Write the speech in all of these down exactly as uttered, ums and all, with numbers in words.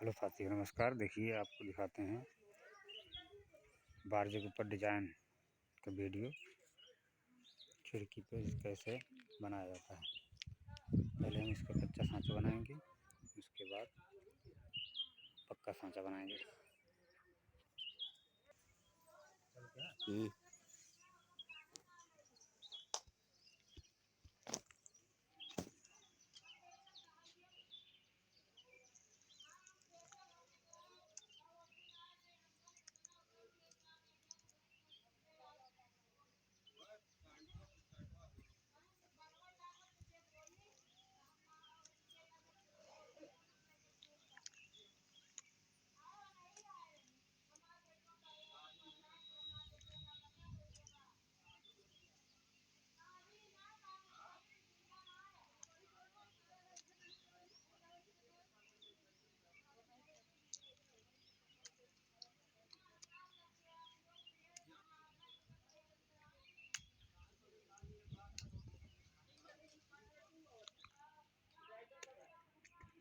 हेलो साथियों, नमस्कार। देखिए, आपको दिखाते हैं बारजे के ऊपर डिजाइन का वीडियो, खिड़की पे कैसे बनाया जाता है। पहले हम इसका कच्चा सांचा बनाएंगे, उसके बाद पक्का सांचा बनाएंगे। हम्म।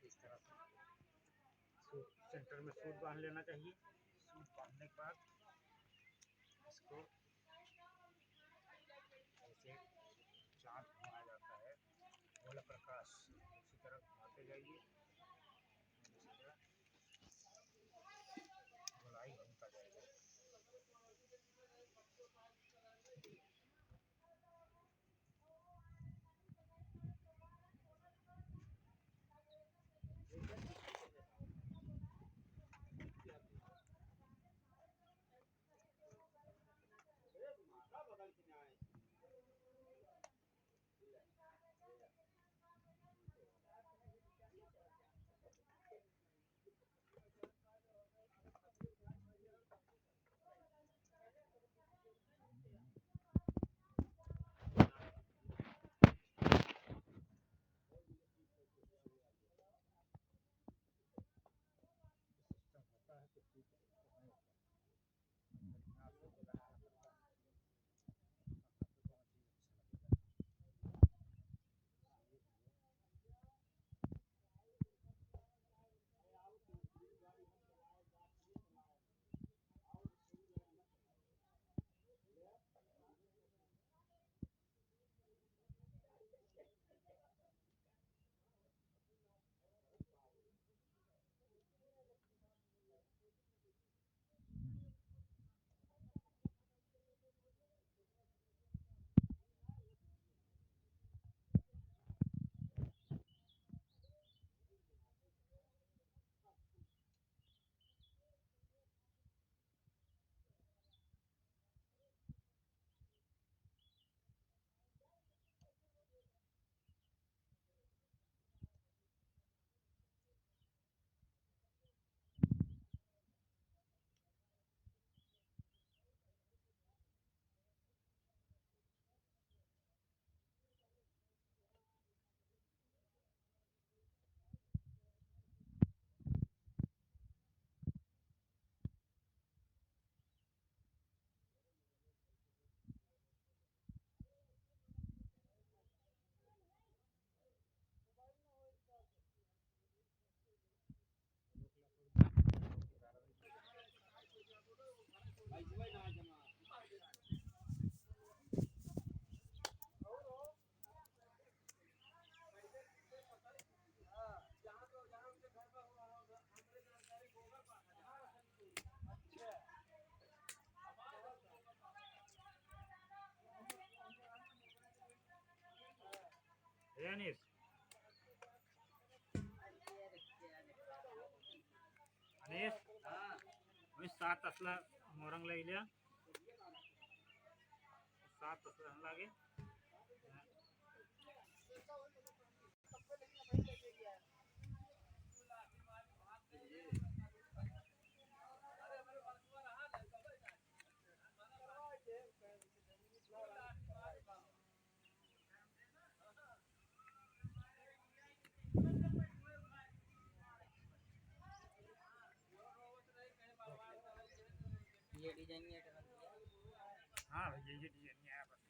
इस तरह से सूत, सेंटर में सूत बांध लेना चाहिए। सूत बांधने के बाद इसको ऐसे चांद घुमाया जाता है, गोला प्रकाश उसी तरह घुमाते जाइए, इसी तरह गोलाई घूमता जाएगा। ए अनीस, अनीस, वही सात तसला मोरंग ले लिया, सात तसला हम लागे। ये डिजाइन ये हाँ भैया, ये डिजाइन ये है बस।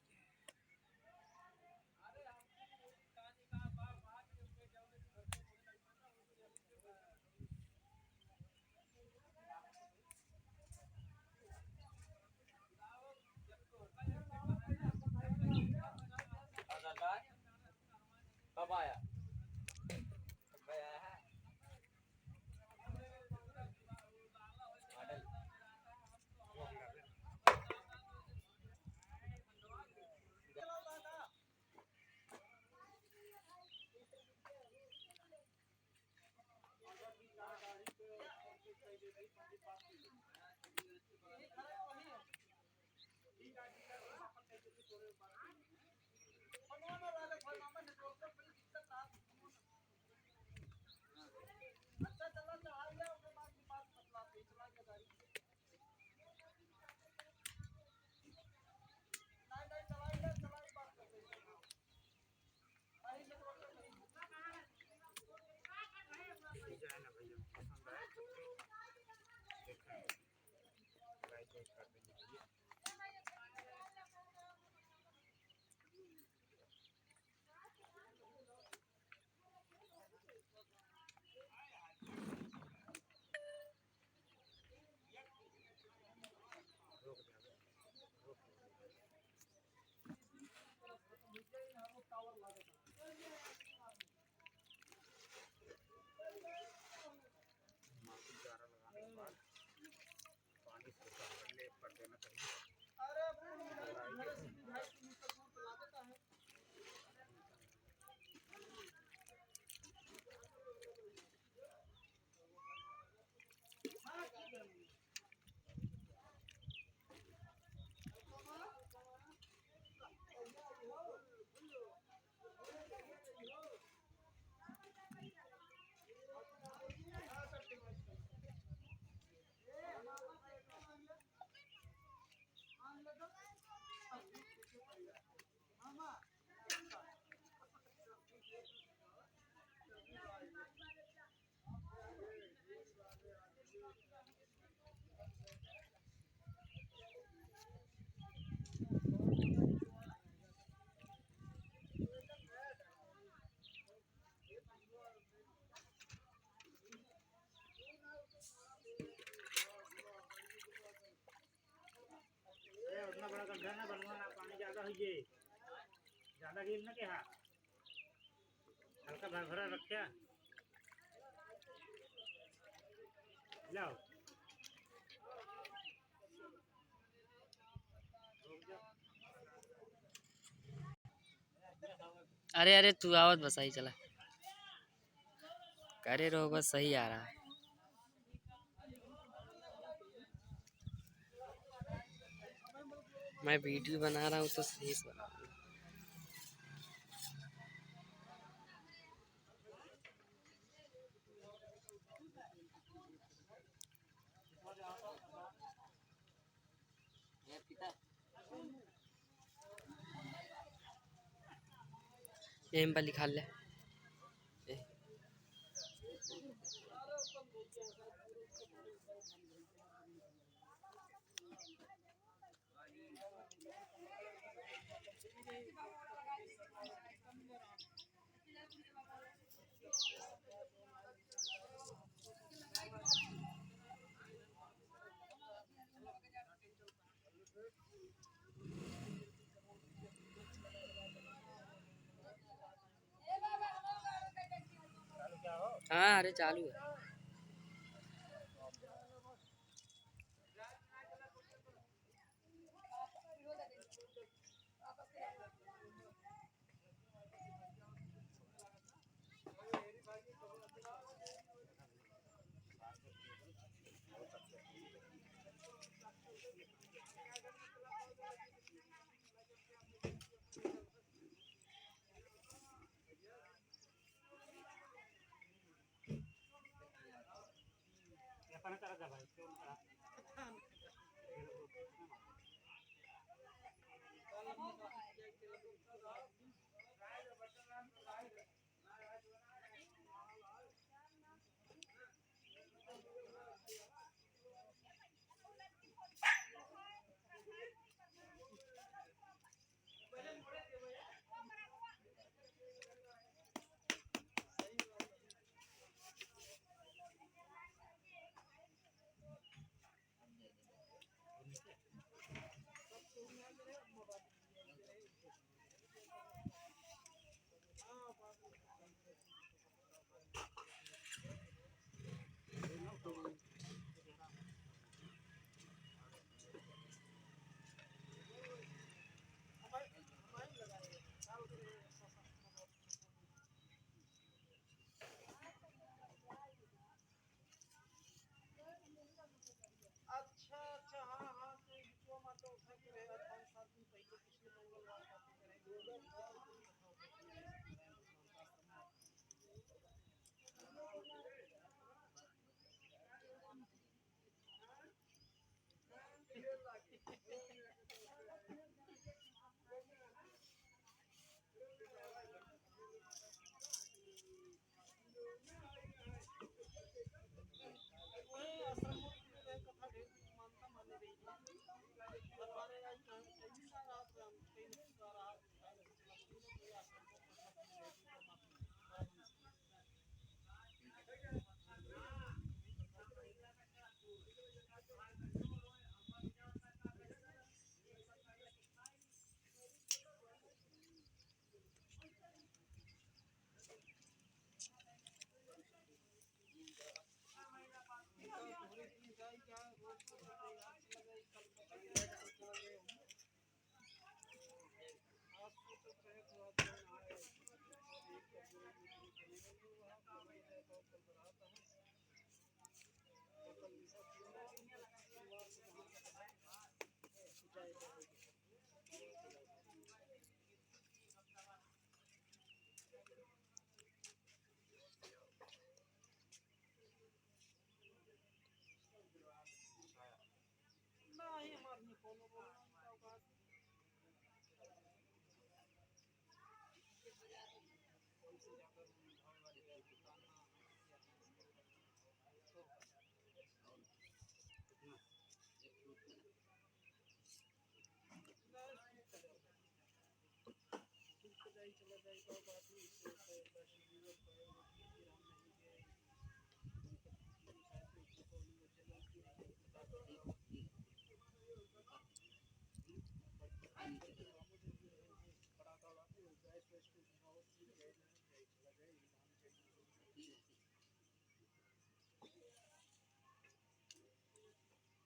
डिजाइन है भैया, पसंद आए तो देखें, लाइक वाइक कर देंगे भैया। माटी चारा लगाने के बाद पानी से पहले लेप कर देना चाहिए। अरे, उतना बड़ा गड्ढा ना बनवा ना, पानी ज्यादा होइए, ज्यादा गिर ना के हा, हल्का भर भरा रख क्या, लाओ। अरे, अरे, तू आवत बस, सही चला। करे रहो बस, सही आ रहा है। मैं वीडियो बना रहा हूँ तो सही से बना रहा हूँ। एम पर लिखा ले। ए। हाँ, अरे चालू है। नाही, हमार में कोनो बोलना नहीं का बात।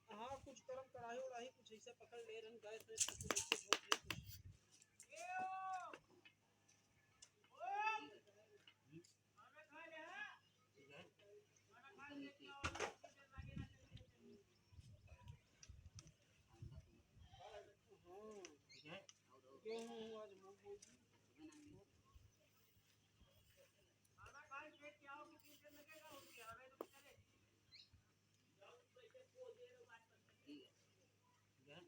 हाँ, कुछ गरम कढ़ाई उढ़ाई कुछ ऐसे पकड़ ले रहन, गैस वैस कुछ ऐसे हो गया कुछ। हाँ। गेहूँ आज मूंग बोई। ठीक है।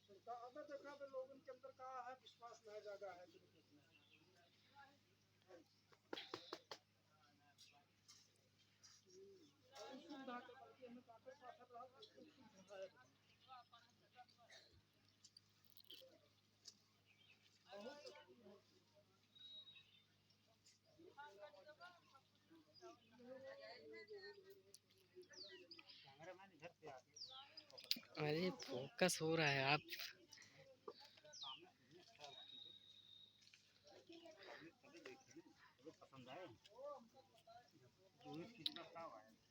उनका अंदर देखा तो लोगन के अंदर का है, विश्वास नहीं जागा है। अरे, फोकस हो रहा है आप।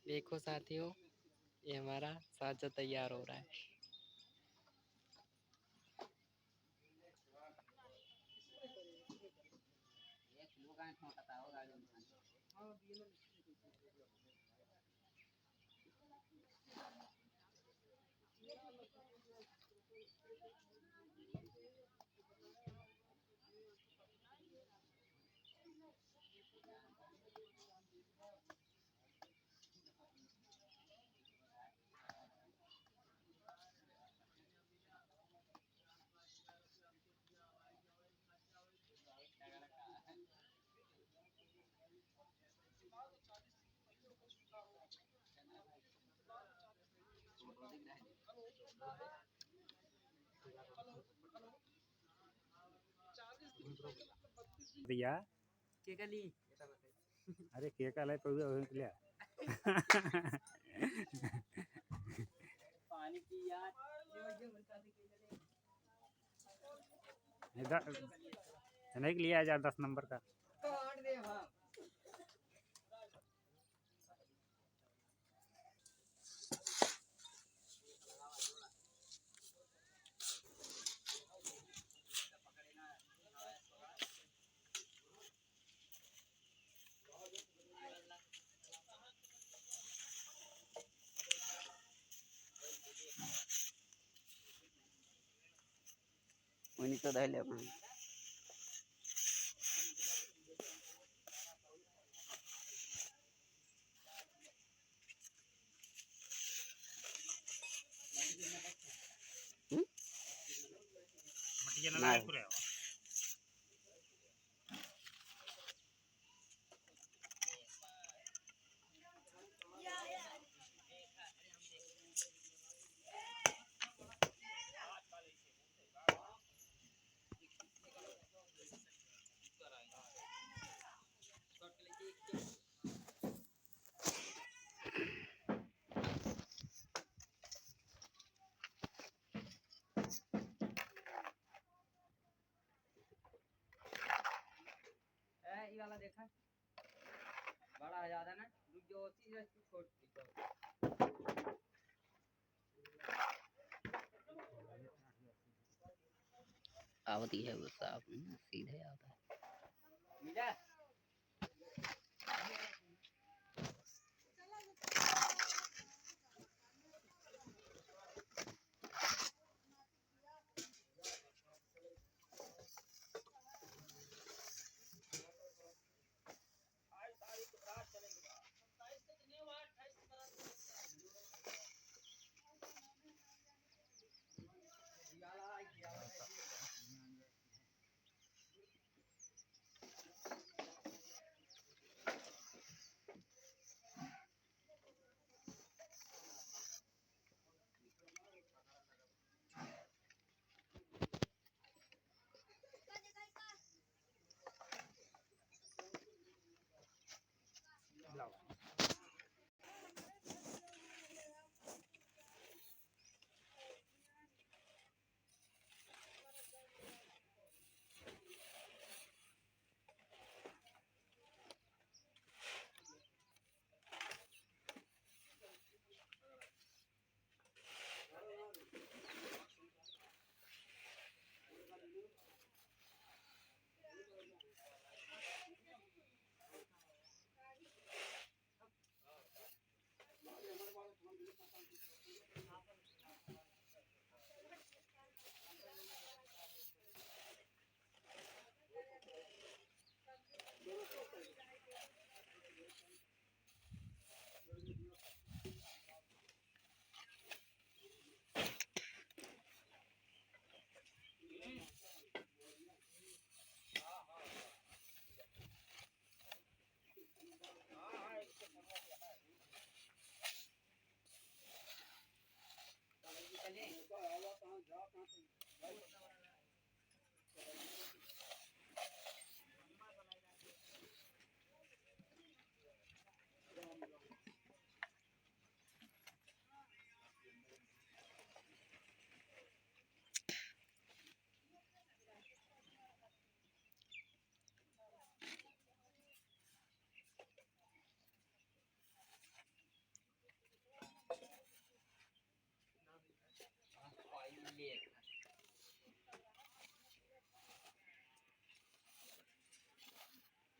देखो साथियों, ये हमारा साजा तैयार हो रहा है। भैया। के कली? अरे, के का लाई पउआ, वही के लिया। पानी पी यार। इधर, नहीं के लिया यार, दस नंबर का। उन्हीं तो धैले अपन। हम्म? मटिया ना ना। लागे पूरा। ए, ई वाला देखा, बड़ा है ज्यादा ना, रुक जाओ, तीन छोड़ दो। आवती है वो साफ, सीधे आता है। मिला?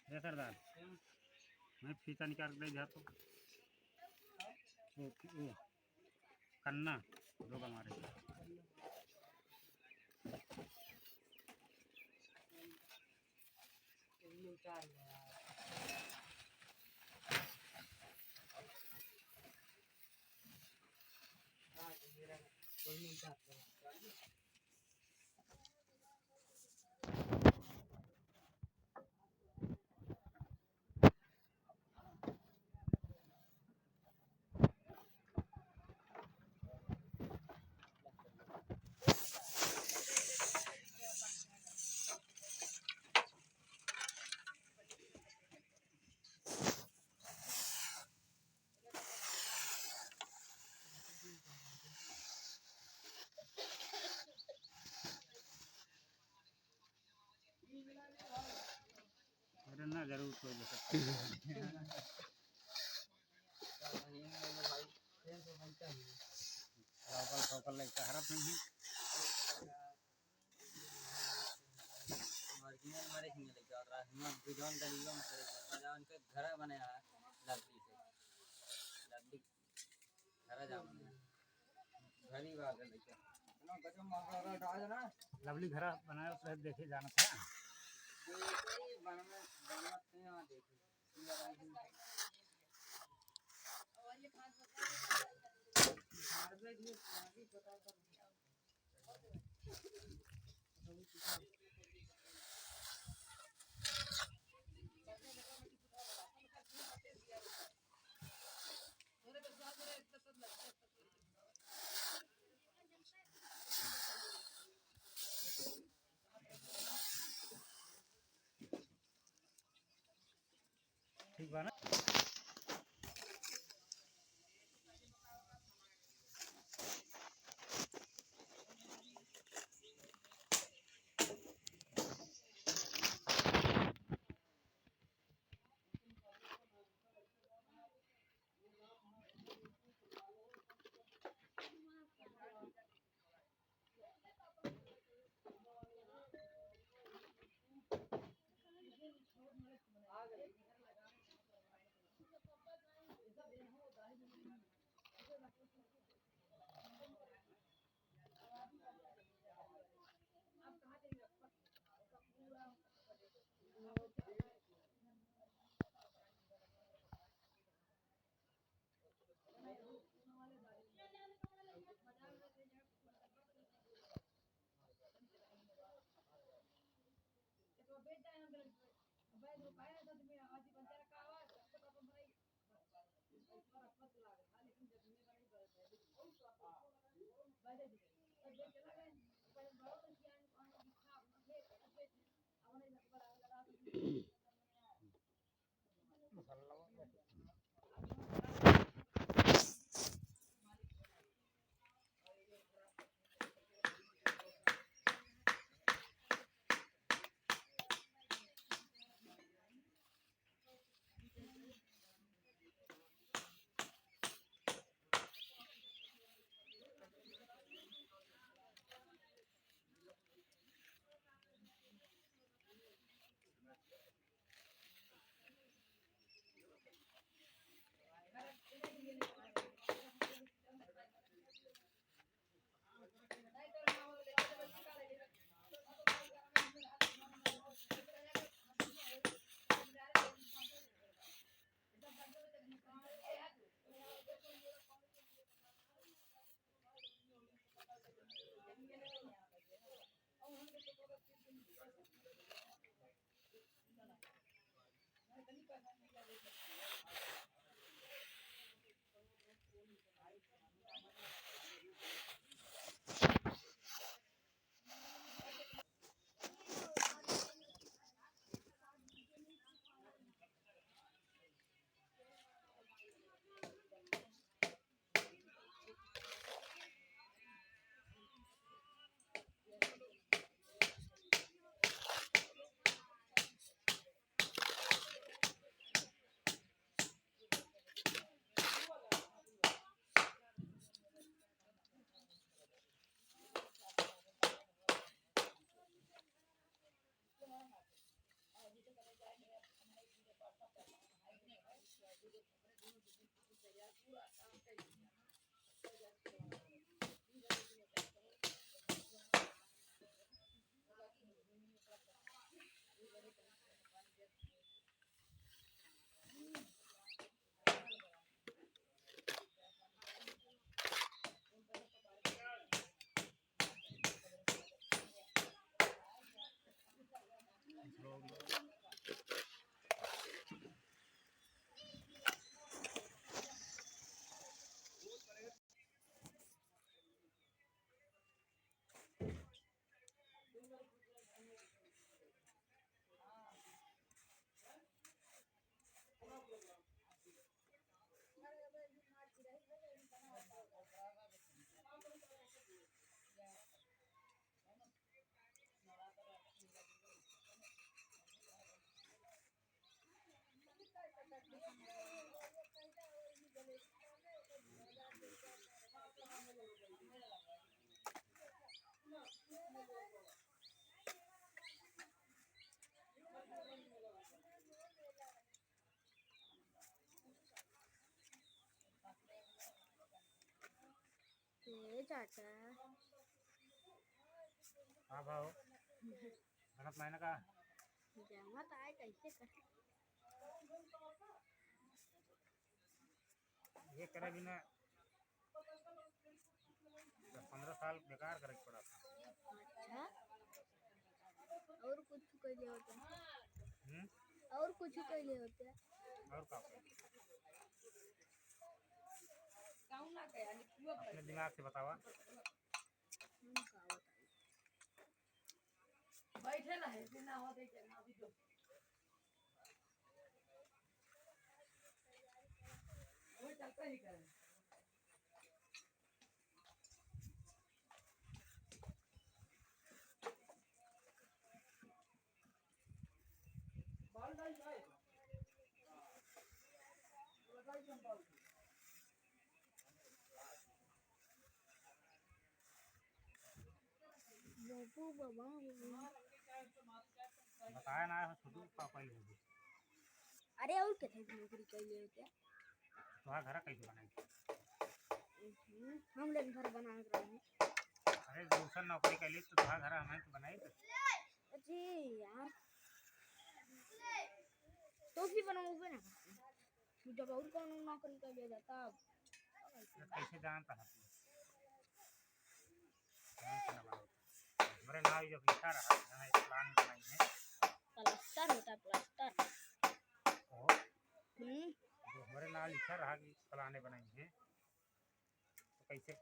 ए सरदार, मैं फीता निकाल के दे दिया तो। ओ, ओ, कन्ना, दो हमारे। जरूर कोई ले सकता है। तो यही है भाई, ये तो बनता ही है। लोकल फोकल लगता हरा पिन है। ओरिजिनल मारे हिंगे लग जात रहा, हिंगे बिजौन गलीवा में करे जात रहा, उनके घर बने है लकड़ी से, लकड़ी घर जा बने, घर ही बात है लइका। इतना गजब मार रहा है, डाल ना। लवली घर बनाए उस देखे जाना था। देखे ही बनवे, बनवे थे यहाँ देखे। ठीक बा ना? ए चाचा। हाँ भाव। गणत महीना का? जमा तो आए कैसे कर? ये करे बिना दस पन्द्रह साल बेकार करे के पड़ा था। अच्छा, और कुछ कर लिया होता। हम्म? और कुछ कर लिया होता। और का? अपने दिमाग से बतावा। हम का बताई? बैठे रहे, बिना हो दे के ना भी दो। वो चलता ही करे। बाबू बाबा। बताया ना है, छोटू पापा ही होंगे। अरे और कितने की नौकरी कर ले क्या? तुम्हारा घर कैसे बनाई? हम्म, हम लोग घर बना के रहे। अरे दूसरा नौकरी कर ली तो तुम्हारा घर हमें तो बनाई तो। जी यार, तो भी बनाओगे ना। जब और कौन नौकरी कर लिया जाता अब? ये कैसे जानता है तू? कौन सा नंबर होता है? हमारे नाव जब लिखा रहा, यहाँ एक प्लान बनाई है। प्लास्टर होता है, प्लास्टर। ओ। हम्म। जो हमारे नाव लिखा रहा कि प्लाने बनाई है, तो कैसे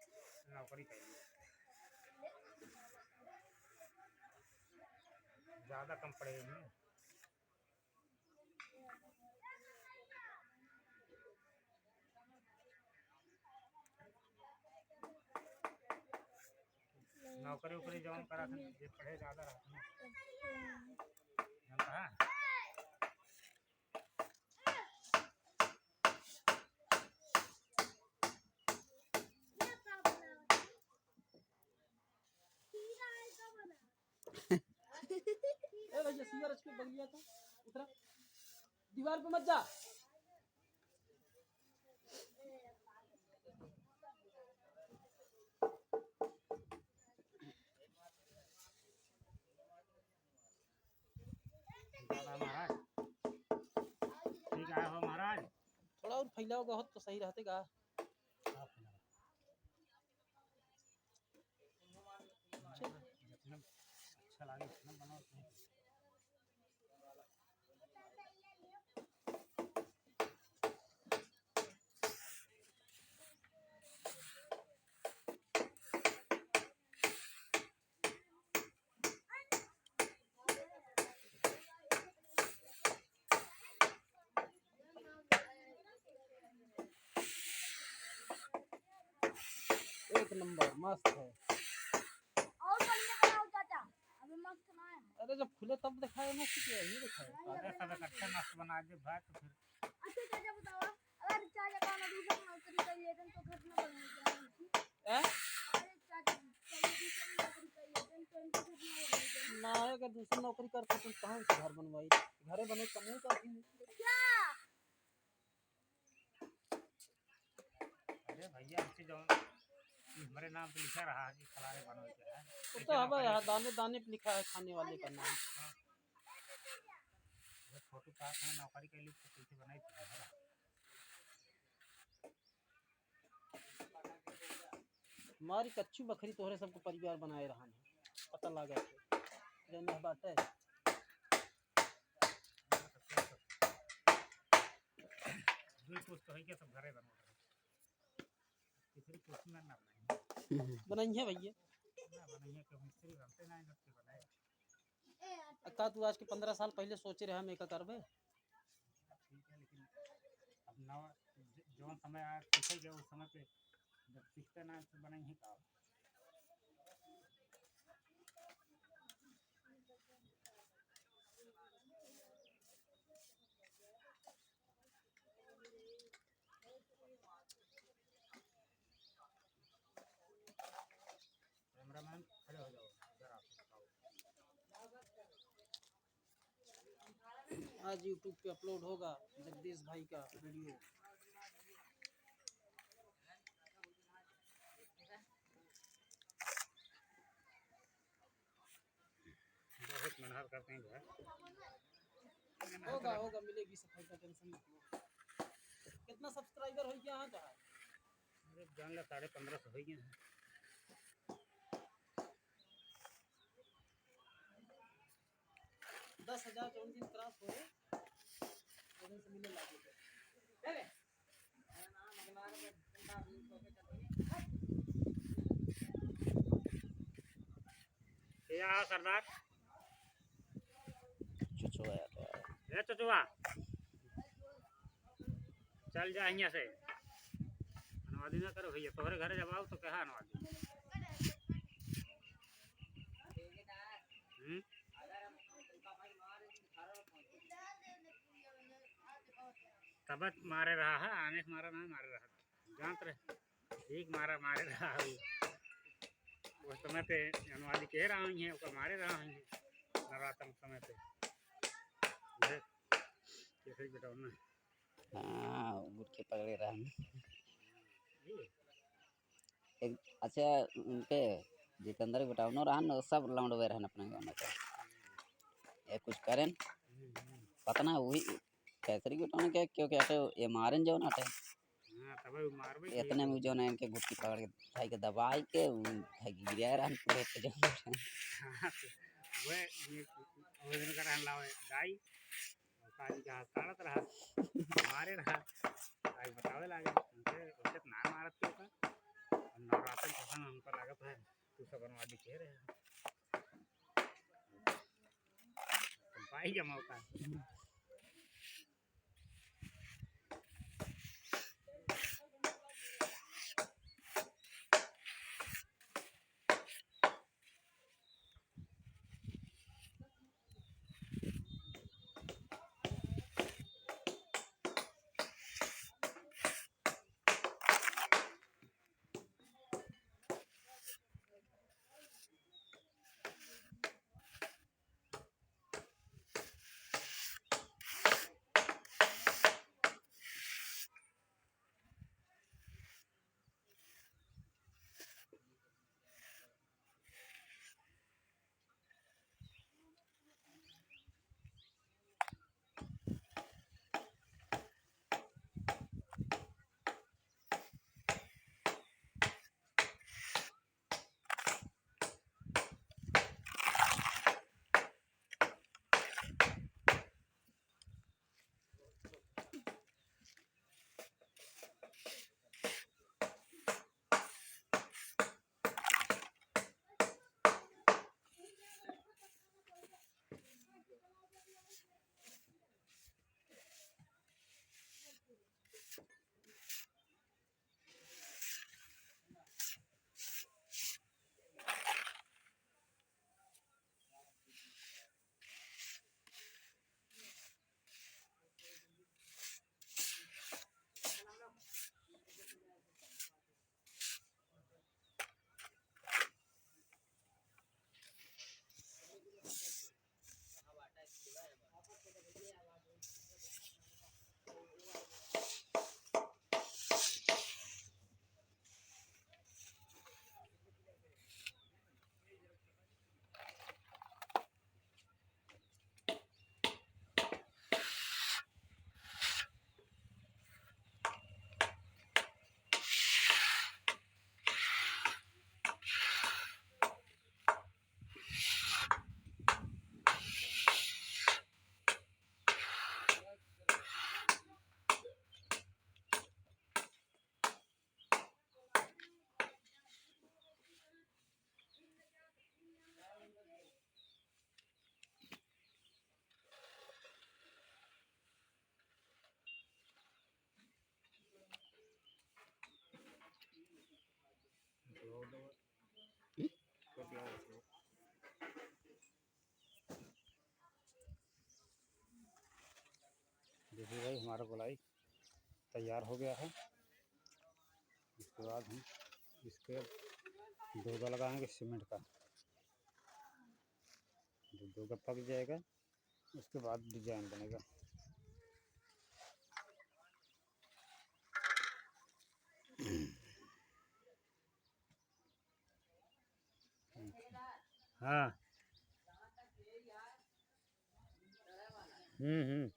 नौकरी पाई? ज्यादा कम पढ़े हैं। नौकरी उकरी जौन करा था, जे पढ़े ज्यादा रहा था ना। जानता है? ए भैया, सीआर एच के बगलिया था, उतरा, दीवार पे मत जा। दादा महाराज, ठीक है हो महाराज। थोड़ा और फैलाओगा हो तो सही रहते का। जितना अच्छा लागे उतना बनाओ तुम। एक नंबर, मस्त है। और बढ़िया बनाओ चाचा, अभी मस्त ना है। अरे जब खुले तब दिखाए, मस्त क्या है, ये दिखाए। नहीं, अरे अभी सब नहीं। इकट्ठे मस्त बना दे भाई, तो फिर। अच्छा चाचा बताओ, अगर चाचा का दूसरा नौकरी कर लेते तो घर में बन गया। हैं? अगर चाचा, चाचा दूसरा नौकरी कर लेते तो इनके घर में बन गया। ना, अगर दूसरा नौकरी करते तो कहाँ से घर बनवाई? घरे बने कमऊ का भी। क्या? अरे भैया, हमसे जौन कि हमरे नाम पे लिखा रहा कि फलाने बनवे के है। वो तो अब यहाँ दाने दाने पे लिखा है खाने वाले का नाम। हाँ। अरे छोटू का अपना नौकरी के लिए तो कैसे बनाई थी हमारा? हमारी कच्ची बखरी तोहरे सबको परिवार बनाए रहन है, पता लगा के। जौन यह बात है। दुई कुछ तो है क्या, सब घरे बनवा रहे। तीसरी कुछ ना, ना बनाई। बनाई है भैया। ना बनाई है, क्यों मिस्त्री बनते ना, इधर से बनाए। अक्का, तू आज के पन्द्रह साल पहले सोचे रहे हम एका करबे? ठीक है, लेकिन अब नवा ज-, जौन समय आ, सीखे गए, उस समय पे जब सीखते ना, तो बनाई है का? आज YouTube पे अपलोड होगा जगदीश भाई का वीडियो। बहुत मेहनत करते हैं भैया। होगा, होगा, मिलेगी सफलता, टेंशन मत लो। कितना सब्सक्राइबर हो गया, हाँ, कहाँ? अरे, जान ला, साढ़े पन्द्रह सौ हो गए हैं। दस हजार जौन दिन क्रॉस होए, ओदन से मिले लागे। ये आओ सरदार। चुचुआ यार। ए चुचुआ, चल जा हियाँ से। अनुवादी ना करो भैया, तोहरे घरे जब आओ तो कहा अनुवादी। हम्म? तब मारे रहा है, आने से मारा ना, मारे रहा। जानत रहे, ठीक मारा, मारे रहा है। उस समय पे अनुवादी कह रहा है, ओका मारे रहा है नवरात्र समय पे। देख, कैसे बिटौना। हाँ, गुटकी पकड़े रहा है। जी। एक, अच्छा, उनके जितेंद्र बिटौनो रहन, सब लौंडवे रहन अपने गाँव में के। ये कुछ करेन, पता ना वही कैसरी बिटौनो के, क्योंकि अटे ये मारेन जौन अटे। हाँ, तब वो मारबे इतने किए। में जौन है इनके गुटकी पकड़ के, भाई के दबाई के, उ भाई गिरा रहन पूरे पे जौन। हाँ, तो वह, ये, वो दिन का रहन लावे, दाई, काजी का हाथ काढ़त रहा, मारे रहा, आज बतावे लागे, उनके, उनके ना मारत के ऊपर, और नवरात्र के समय हमको लागत है, तू सब बनवा दी कह रहे हैं। तो पाई गया मौका। देखिए भाई, हमारा गोलाई तैयार हो गया है। इसके बाद हम इसके दोगा लगाएंगे सीमेंट का। जब दोगा पक जाएगा, उसके बाद डिजाइन बनेगा। हाँ। हम्म, हम्म।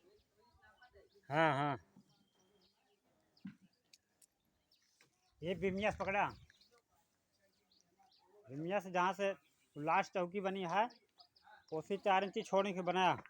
हाँ, हाँ। ये बिमिया से पकड़ा। बिमिया से जहाँ से लास्ट चौकी बनी है, उसी चार इंची छोड़ के बनाया।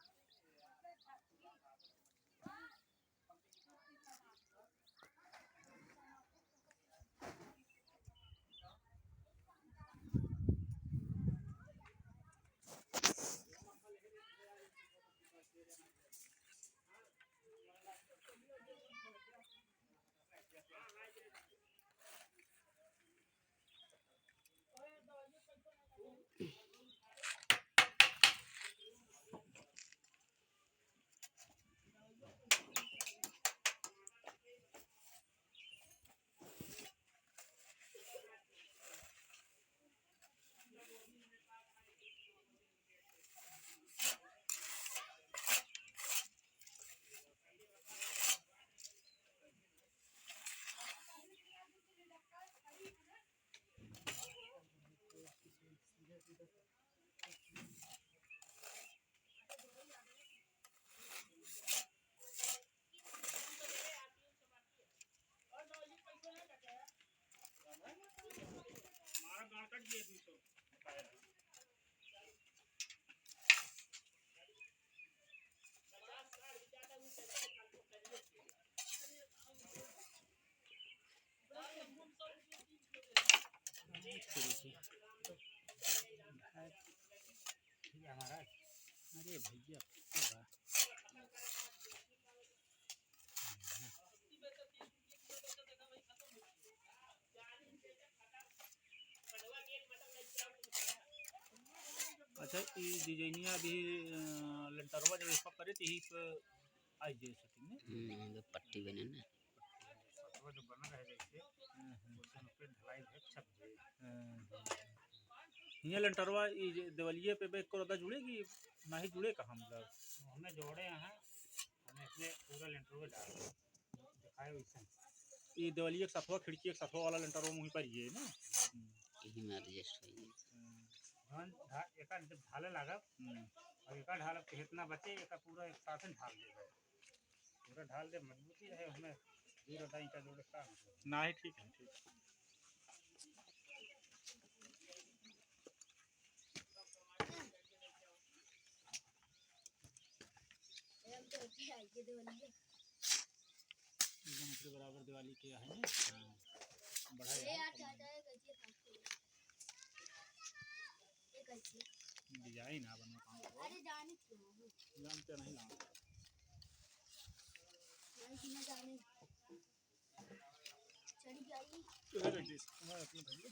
अरे भैया, अच्छा, ई डिजाइनिया अभी, अ, लेंटरवा जब इसका करे, तो यही पे आई जाए सेटिंग में। हम्म, जो पट्टी बने ना। सतवा जो बना रहे जैसे, हम्म, हम्म। वैसे उन पे ढलाई भी छप जाए। हम्म। हियाँ लेंटरवा ई जे देवलिए पे बे एको रद्दा जुड़े कि नाही जुड़े का हम लोग? हमें जोड़े हैं, हमें इसमें पूरा लेंटरवा डाल दिखाए वैसे। ई देवलिए के सतवा, खिड़की के सतवा वाला लेंटरवा मुँह पर ये ना? यही में adjust होई। हम्म। जौन ढा-, एका जब ढाले लागब, हम्म। और एका ढालब तो इतना बचे, एका पूरा एक साथ में ढाल देबे। पूरा ढाल दे, मजबूती रहे, हमें दूर होता ईंटा जोड़े का मतलब? नाही, ठीक है, ठीक। एकदम ओकरे बराबर दिवाली के है ना? हाँ। बढ़ा है। डिजाइन है बनवा काम को। अरे जाने क्यों? जानते नहीं ना। नहीं कि ना जाने। चढ़ गई। इधर रख दे इसको। हाँ, अपने भाई को।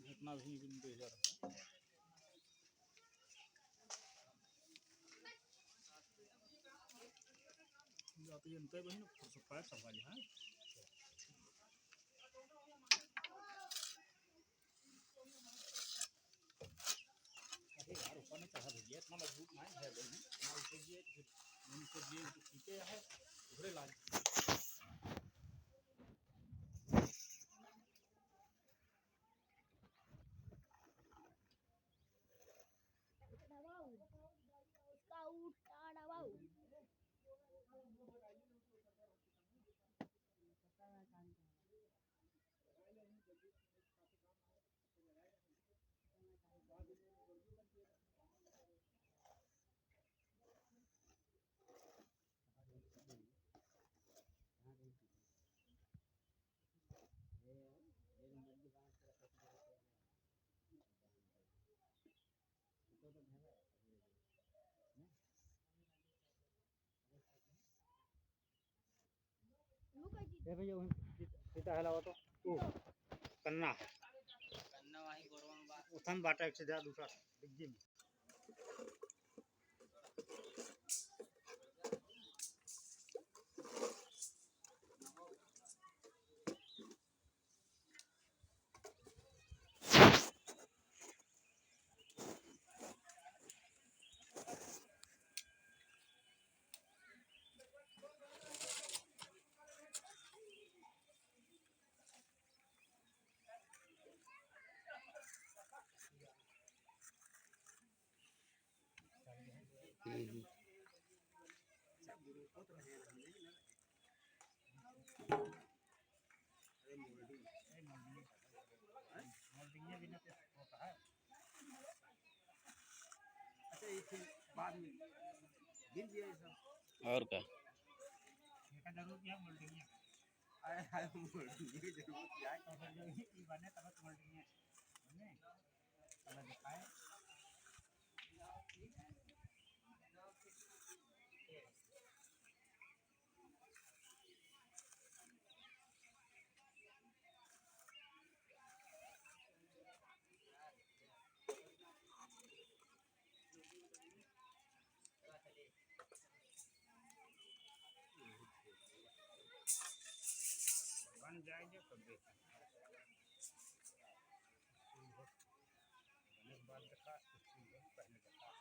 इतना भी नहीं दे जा रहा। जाते जनते बहिन, फिर से पैर सब वाली, हाँ? अरे यार, ऊपर नहीं चढ़ा भैया, इतना मजबूत नहीं है बहिन। ना ऊपर ये, नीचे ये तो खींचे है, उधरे लाग। दबाओ, उसका उल्टा दबाओ। ए भैया, वहीं सीता, सीता हलावा तो। ओ, कन्ना है। कन्ना वहीं गोरवा में बा। उठन बाटा एक से जा दूसरा डिग्गी में। हम्म। अच्छा, ये फिर बाद में गिर दिया ये सब। और का? अरे, अरे, मोल्डिंग की जरूरत क्या है? तो फिर जब ये बने तब मोल्डिंग है। बने? तब दिखाए। बन जाएंगे तो देखेंगे। बने के बाद देखा, कुछ दिन पहले देखा।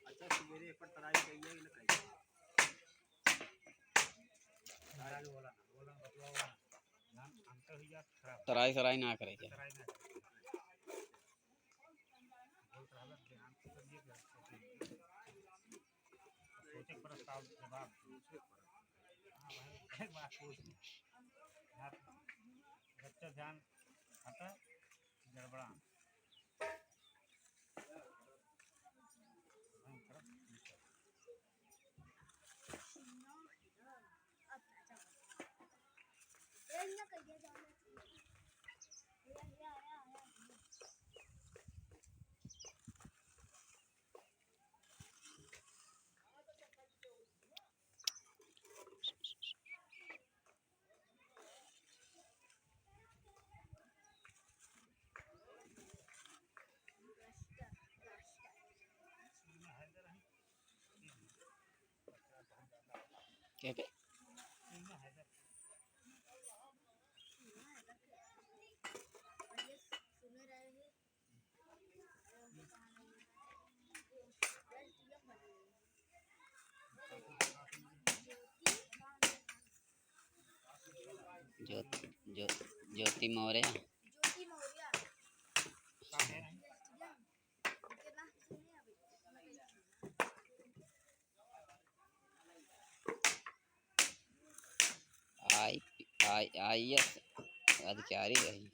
अच्छा, सवेरे एक बार तराई कइया कि ना कइया? तराई सराई ना करे के। सोचे प्रस्ताव जवाब। हाँ भाई, एक बात पूछ। बच्चा ध्यान हटा गड़बड़ा। क्या, क्या? ज्योति, ज्यो-, ज्योति मौर्य। आई, आई, आईएएस अधिकारी रही।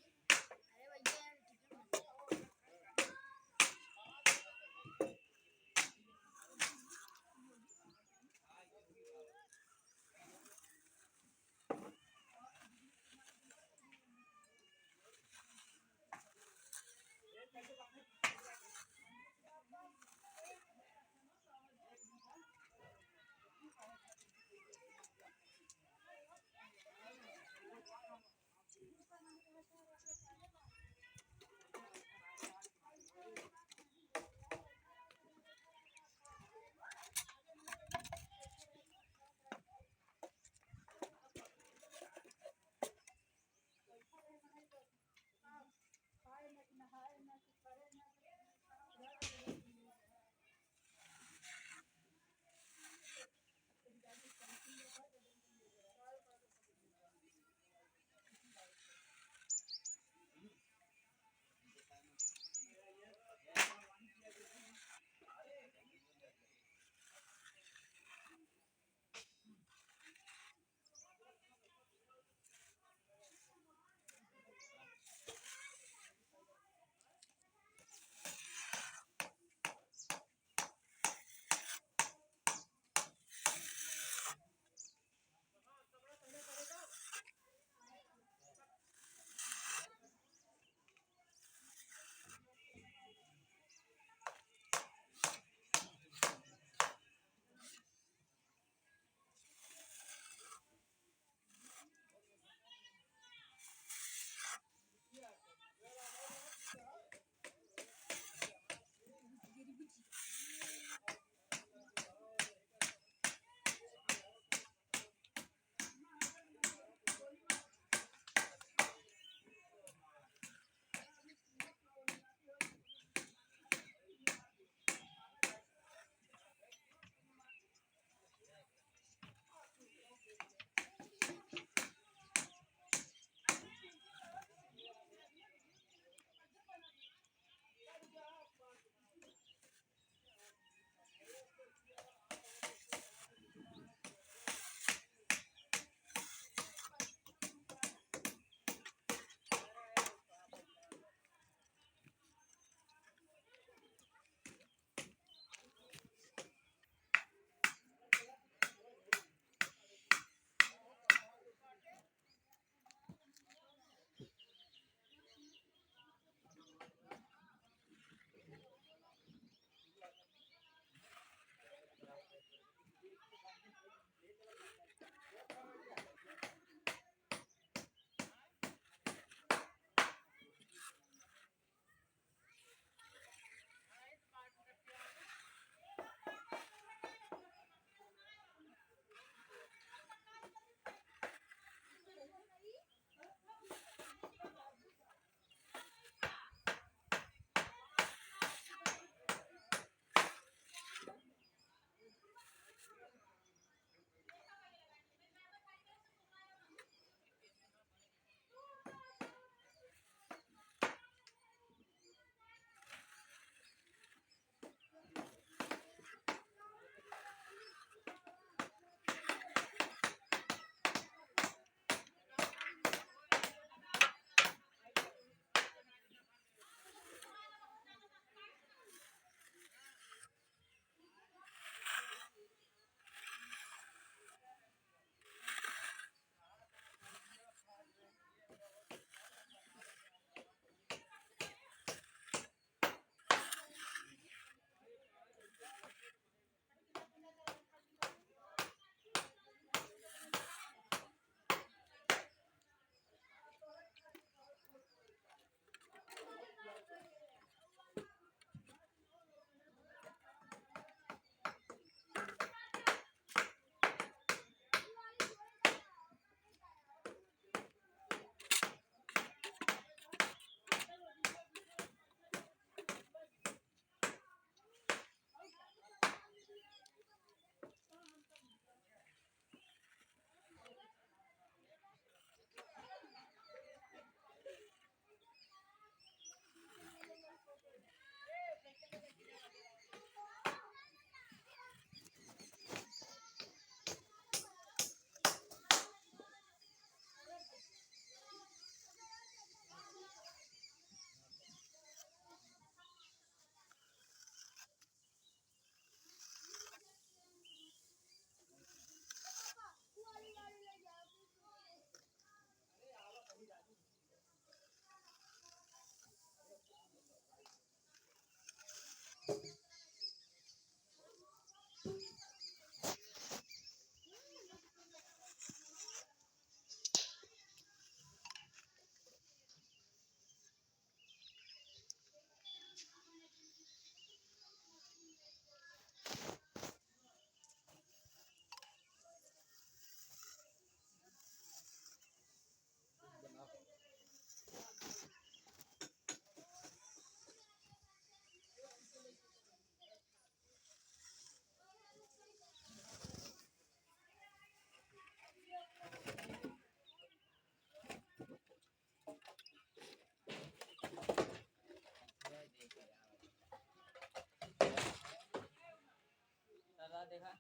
देखा।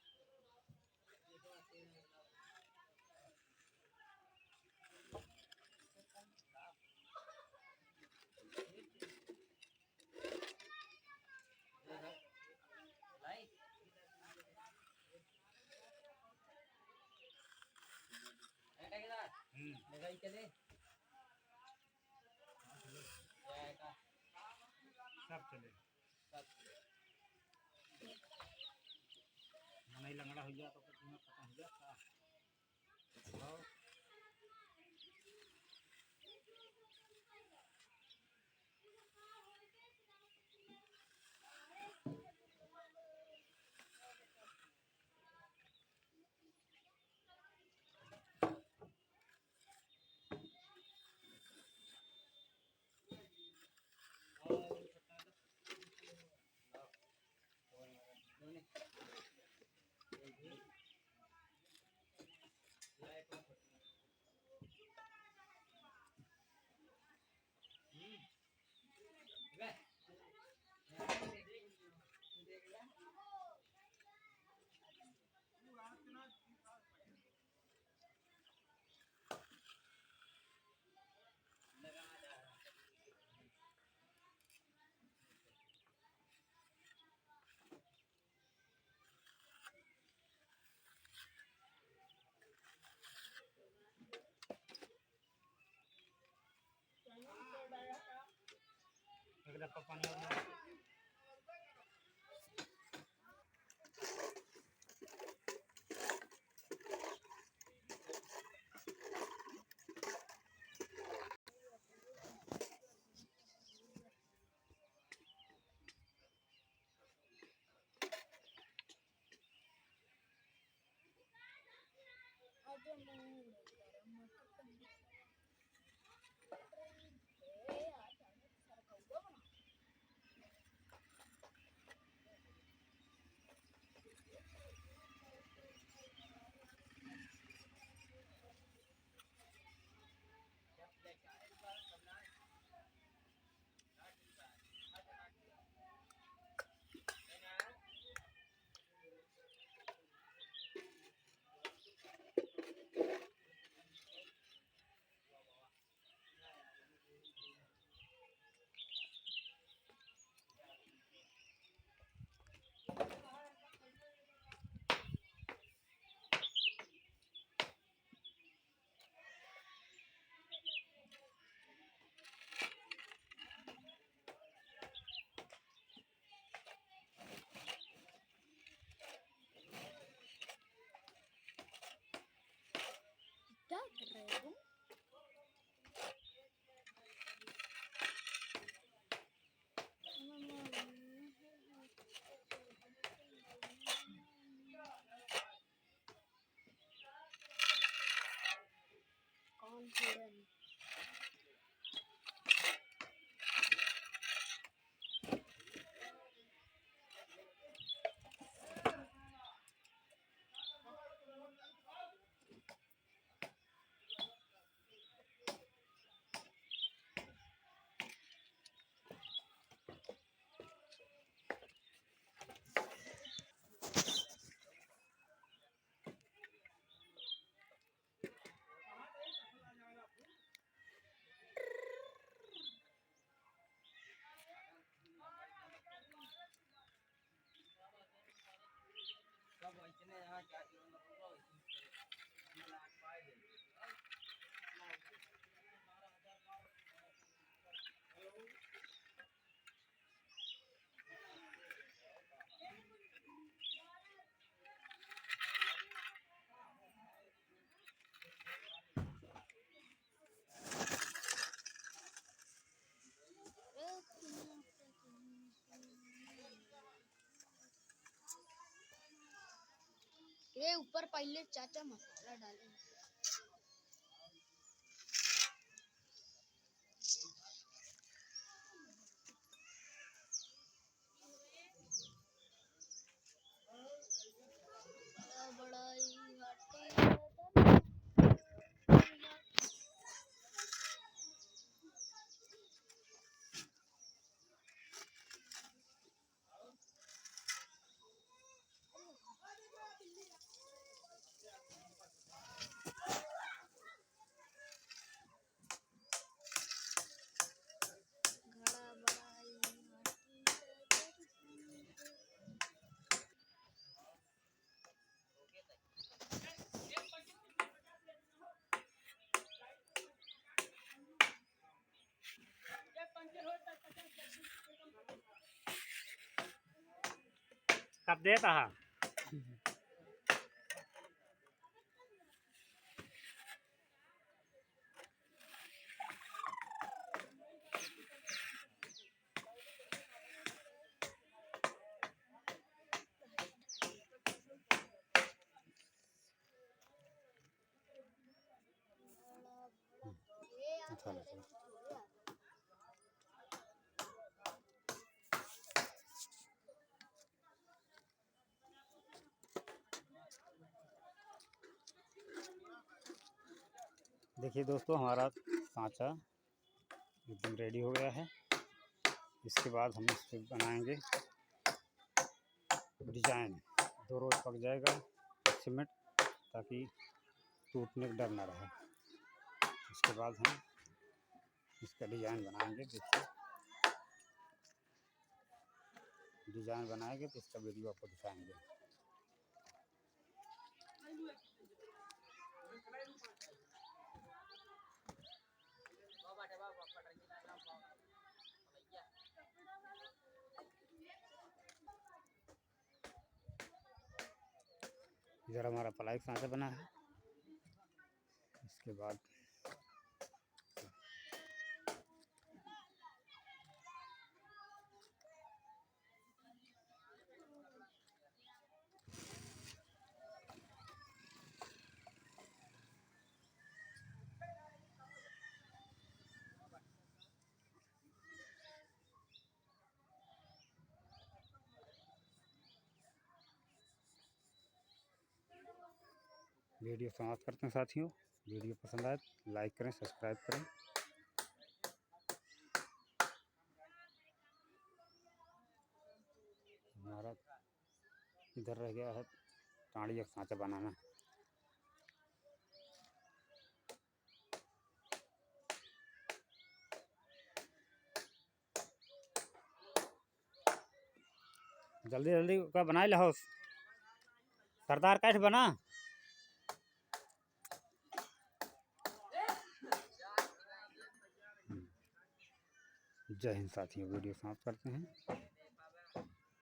देखा। लाई। ए, ठेकेदार। हम्म। देखा, ई चले। सब चले। मनई लंगड़ा हो गया तो कुछ ना पता हो गया का। हाँ। एक डब्बा पानी और। क्या कर रहे हो तुम? कौन सी है? ये ऊपर पहले चाचा मसाला डाले। कब देता है? उठा लो, चलो। देखिए दोस्तों, हमारा सांचा एकदम रेडी हो गया है। इसके बाद हम इस पे बनाएंगे डिजाइन। दो रोज पक जाएगा सीमेंट, ताकि टूटने का डर ना रहे। इसके बाद हम इसका डिजाइन बनाएंगे। देखिए, डिजाइन बनाएंगे तो इसका वीडियो आपको दिखाएंगे। इधर हमारा प्लाई का सांचा बना है। इसके बाद वीडियो समाप्त करते हैं साथियों। वीडियो पसंद आए तो लाइक करें, सब्सक्राइब करें। हमारा इधर रह गया है टांड़ी एक सांचा बनाना। जल्दी जल्दी का बनाई लहो। सरदार कैठ बना। जय हिंद साथियों, वीडियो समाप्त करते हैं।